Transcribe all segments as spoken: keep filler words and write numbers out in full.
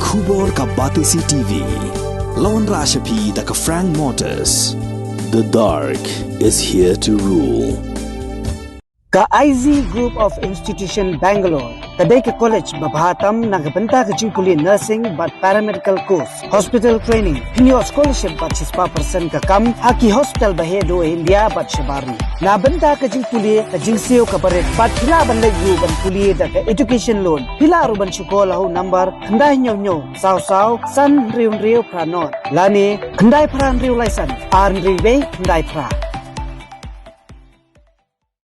Khubor ka Batesi T V. La wanrah sha phi da ka Frank Motors. The dark is here to rule. Ka I Z Group of Institution Bangalore ka dei ka college ba bha tam na ka bynta ka jingpule nursing bad paramedical course, hospital training, hynñiew scholarship bad shispah percent ka kam ha ki hospital ba heh duh ha India bad shabar ri. Na bynta ka jingpule, ka jingsiew kaba rit bad phi lah ban leit ruh ban pule da ka education loan. Phi lah ruh ban shu call ha u number khyndai hynñiew hynñiew saw saw san hynriew hynriew phra nod lane khyndai phra hynriew lai san ar hynriew wei khyndai phra.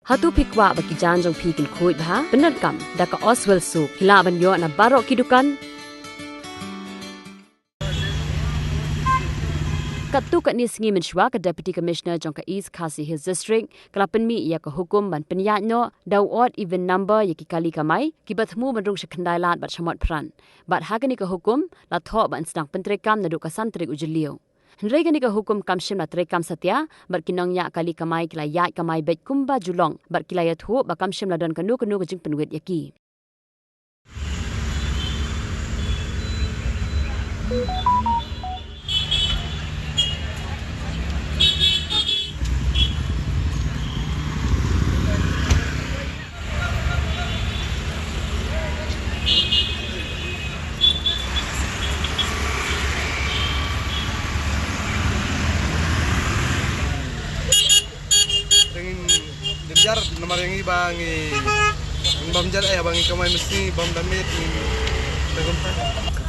Hato phi kwah ba ki jaiñ jong phi kin khuid bha? Pyndonkam da ka Oswell Soap. Phi lah ban ïoh na baroh ki dukan. Katto katne sngi mynshuwa ka Deputy Commissioner jong ka East Khasi Hills District ka la pynmih ïa ka hukum ban pynïaid noh da u odd even number ïa ki kali kamai kiba thmu ban rung sha khyndai lad bad sha Motphran. Bad ha kane ka hukum la thoh ban sdang pyntreikam naduh ka san tarik u Jylliew. Hynrei kane ka hukum kam shym la treikam satia bad ki nongñiah kali kamai ki la ïaid kamai beit kumba ju long bad ki la ïathuh ba kam shym la don kano kano ka jingpynwit ïa ki. Te ngin jynjar namar ïa ngi ba ngi, ngim bam jan eh ba ngi kamai mesti bam da miet ngin. Te kumta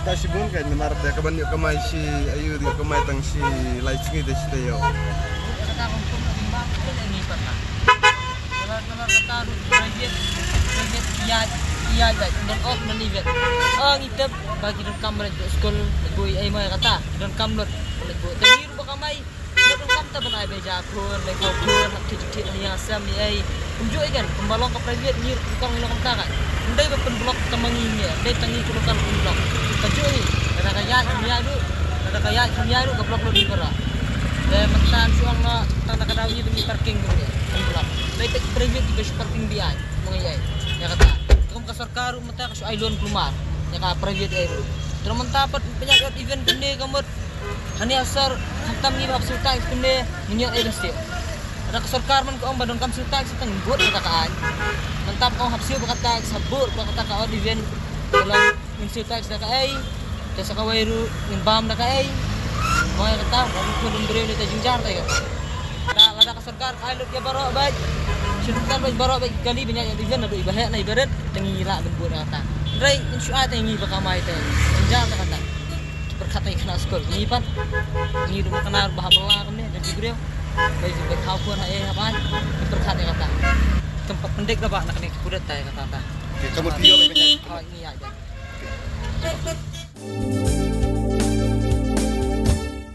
ka shibun ka namar da ka ban ïoh kamai shi ayu ïoh kamai tang shi lai sngi da shi taïew. Kata hukum ngim bam ka ngi pat na. Namar, namar kata ruh private, private ïaid, ïaid ïaid, don off, don even. Ah, ngi tip ba ki donkam ban leit skul, leit buh ei ei, ma kata ki donkam lut ban leit buh. Te ngi ruh ba kamai, ngi donkam te ban ai beit ja khun, beit khun, hap thied thied ïa ka sem ïa ei. Kumjuh ïa kan, kumba long ka private, ngi ruh donkam ngi long kumta ka. Ym dei ba pynblock tang ma ngi ngi, ym dei tang ngi ki donkam pynblock. Kajuh hi, lada ka ïaid kham ïaid ruh, lada ka ïaid kham ïaid ruh ka block lut hi baroh. Te mynta shu ong noh tang da ka daw ngi ba ngi parking ruh ngi pynblock. Dei te ki private kiba shu parking behind. Mong ïa, ïa kata. Kum ka sorkar ruh mynta ka shu ai loan kulmar ïa ka private ïa ruh. Te mynta pat pynïaid odd even kumne ka mut. Hangne ha sor khamtam ngi ba hap siew tax kumne, ngin ïoh ai ban siew. Lada ka sorkar man ka ong ba donkam siew tax, tang ngi bud kata ka aiñ. Mynta ka ong hap siew ba ka tax, hap bud ba kata ka odd even. Ka long ngin siew tax da kaei, te sa kawei ruh ngin bam da kaei. Mo ïa kata, ba ruh khun briew ne te jynjar te kata. Lada, lada ka sorkar ka ai lut ïa baroh beit. Shu kyntan beit baroh beit ki kali ba ñiah ïa division naduh iba heh na iba rit, te ngi lah ban bud ïa kata. Hynrei ngin shu ai te ngi ba kamai te jynjar te kata. Ki pyrkhat ïa ki khynnah skul ngi pat. Ngi ruh ma khynnah ba hap bylla kumne da ki briew. Ba ïa ba khaw khun ha ei ha bai. Ki pyrkhat ïa kata. Tympat pyndik da ba na kane ki pulit te ïa kata ta. Ki kamut ki ïoh ba ïa. Ah, ngi ïa.